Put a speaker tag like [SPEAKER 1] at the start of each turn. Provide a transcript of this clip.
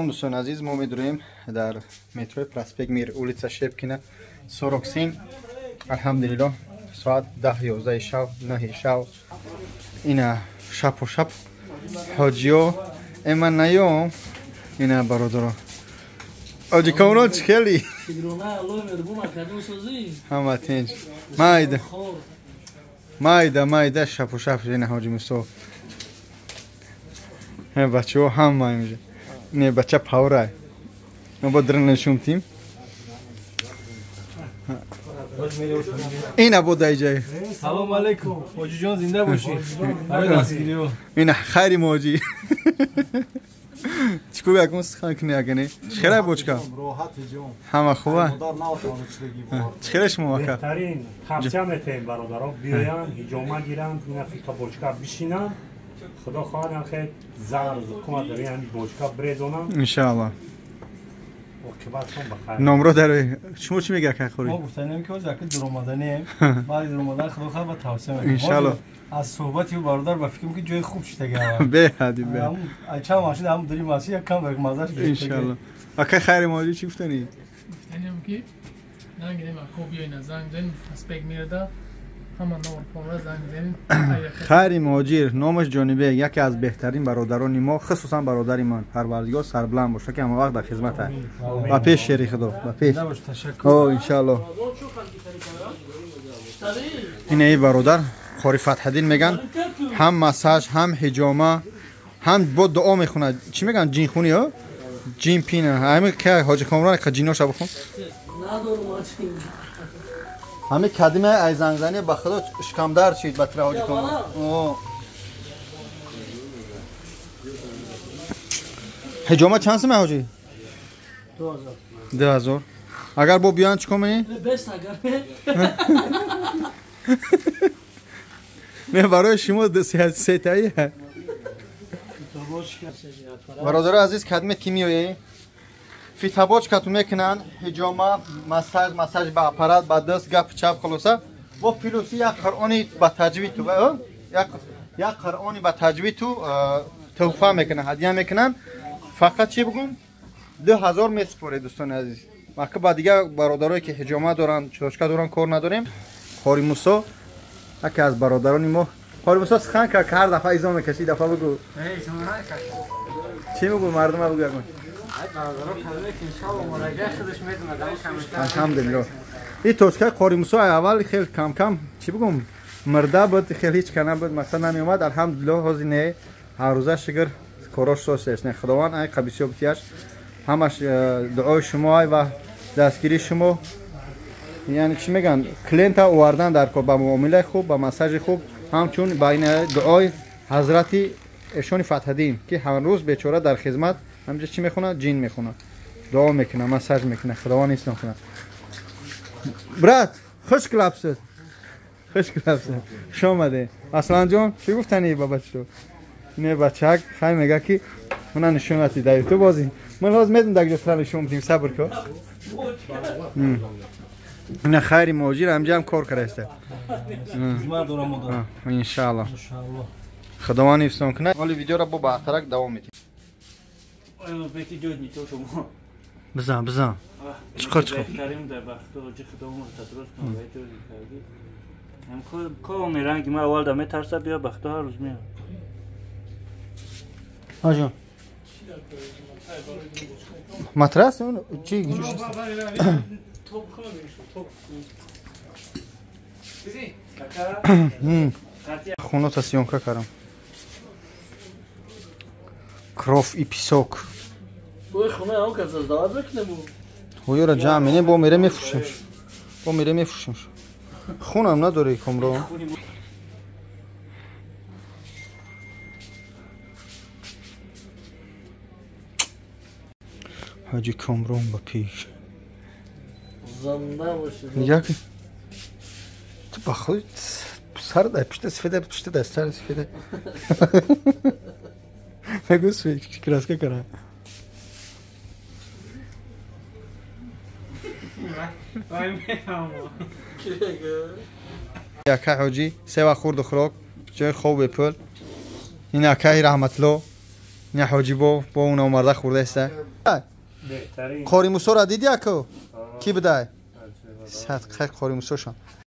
[SPEAKER 1] Дӯстони азиз, мо медурем дар метрои Проспект Мир, улица Шепкина 47. Алҳамдулиллоҳ, соат 10-11 шаб, 9 шаб. Ина шапу шап ҳоҷиё эма наём. Ина бародаро ҳоҷи Комрон чӣ хели? Ҳама тинҷ. Майда майда майда шапу шап. Ина ҳоҷи Мусо, бачаҳо ҳама инҷа. Не, бача паврай. Мо бо дрон нишон тим. Ина бо даиҷай.
[SPEAKER 2] Салом алейкум. Ҳоҷиҷон, зинда бошӣ. Барои дастгириҳо.
[SPEAKER 1] Ина хайри моҷи. Чӣ ку якун сухан кунӣ агане? Чӣ хелай бочка? Ҳама хуба? Чӣ хеле шумо ака?
[SPEAKER 3] Беҳтарин тавсия метаҳем бародаро, биёянд, ҳиҷома гиранд, ина фита бочка бишинанд. Худо хоҳад ам хел зар зукума дар ин бочка брезонам.
[SPEAKER 1] Иншааллоҳ.
[SPEAKER 3] Оқибатшон ба хайр.
[SPEAKER 1] Номро дар шумо чӣ мегӯяд акай хӯрӣ?
[SPEAKER 2] Мо гуфтанем ки ҳозир ака дуромаданем. Баъди дуромадан худо хоҳад ба тавсия мекунем.
[SPEAKER 1] Иншааллоҳ.
[SPEAKER 2] Аз суҳбати ӯ бародар ба фикрам ки ҷои хуб шидаги.
[SPEAKER 1] Беҳади бе.
[SPEAKER 2] Чанд машин ҳам дури масҷид як кам мазаш гирифта.
[SPEAKER 1] Иншааллоҳ. Акай хайри моҷи чӣ гуфтанӣ?
[SPEAKER 4] Гуфтанем ки нангирем ако биёйна занг занем Проспект Мирда.
[SPEAKER 1] Хайри муҳоҷир номаш Ҷонибек, яке аз беҳтарин бародарони мо, хусусан бародари ман. Парвардигор сарбуланд боша ки ҳама вақт дар хизмат аст. Ба пеш шери худо, ба пеш. О, иншааллоҳ. Ин эй бародар Қори Фатҳиддин меган, ҳам массаж, ҳам ҳиҷома, ҳам бо дуо мехонад. Чӣ меган? Ҷинхунӣ, ҳо? Ҷинпина. Ҳамин ки ҳоҷи Комрон ка ҷиноша бихон. Ҳамин кадиме ай зангзанӣ ба худо шикамдар шид ба тира ҳоҷи Комрон. Ҳиҷома чанд сум ҳоҷи?
[SPEAKER 4] 2000.
[SPEAKER 1] 2000. Агар бо биёянд чӣ кор менӣ? Не, барои шумо сетаи. Бародари азиз, кадиме ки меоӣ фитабочкату мекунанд, ҳиҷома, массаж, массаж ба аппарат, ба даст, гап чап, хулоса бо плюси як қуръони ба таҷвид ту, як қуръони ба таҷвид ту туҳфа мекунанд, ҳадия мекунанд. Фақат чӣ бигӯм, 2000 месупоред дӯстони азиз. Мака ба дигар бародарое ки ҳиҷома доранд, чошка доранд, кор надорем. Қори Мусо яке аз бародарони мо. Қори Мусо сухан кард, ҳар дафъа изо мекашӣ, дафъа бигӯ. Чӣ мегӯ мардума бигӯ ягон? Алҳамдулиллоҳ. Ин точкаи Қори Мусо аввал хел кам-кам чӣ бигӯм, мирда буд, хел ҳеҷ ка набуд, мақсад намеомад. Алҳамдулиллоҳ, ҳозир не, ҳаррӯза шукр корош сосеш. Не, Худованд ай қабисё битияш. Ҳамаш дуои шумо ай ва дастгирии шумо. Яъне чӣ мегӯянд, клиента овардан дар кор ба муомилаи хуб, ба массажи хуб, ҳамчун ба ин дуои ҳазрати эшони Фатҳиддин ки ҳар рӯз бечора дар хизмат ҳамҷа чӣ мехонад? Ҷин мехонад, дуо мекунад, массаж мекунад. Худованд ислом кунад. Брат, хуш клапсед, хуш клапсед, хуш омадед. Асланҷон, чӣ гуфтани ба бачаҳо? Не, бачак хай мега ки мана нишонати дар ютуб бозӣ. Ман ҳозир медонам дар ҷо нишон бидим, сабр кун. Ина хайри муҳоҷир ҳамҷа ҳам кор кардаиста.
[SPEAKER 2] Хизмат дорам модар.
[SPEAKER 1] Иншааллоҳ. Худованд ҳифзтон кунад. Ҳоли видеоро бо баъдтарак давом медиҳем. Бизан, бизан. Чиқор, чиқор.
[SPEAKER 5] Ранги ман аввал да метарса, биё ба худо ҳар рӯз меояд.
[SPEAKER 1] Ҳоҷон. Матрас чӣ? Хоната съёмка кардам. Кров и песок. Ҳоёра ҷамъ менем, бо мере мефурӯшем. Бо мере мефурӯшем. Хунам надорӣ Комрон? Ҳоҷи Комрон ба пеш. Нигоҳ кун. Ту ба худ сар дар пушта сафеда, пушта дар сар сафеда. Мегӯ краска кара. Яка ҳоҷӣ се вақт хурду хӯрок, ҷои хоб бепул. Ин акаи Раҳматулло. Не ҳоҷи бо уна омарда хӯрдаеста.
[SPEAKER 3] Беҳтарин.
[SPEAKER 1] Қори Мусоро диди, ако? Кӣ будай? Садқаи Қори Мусошон.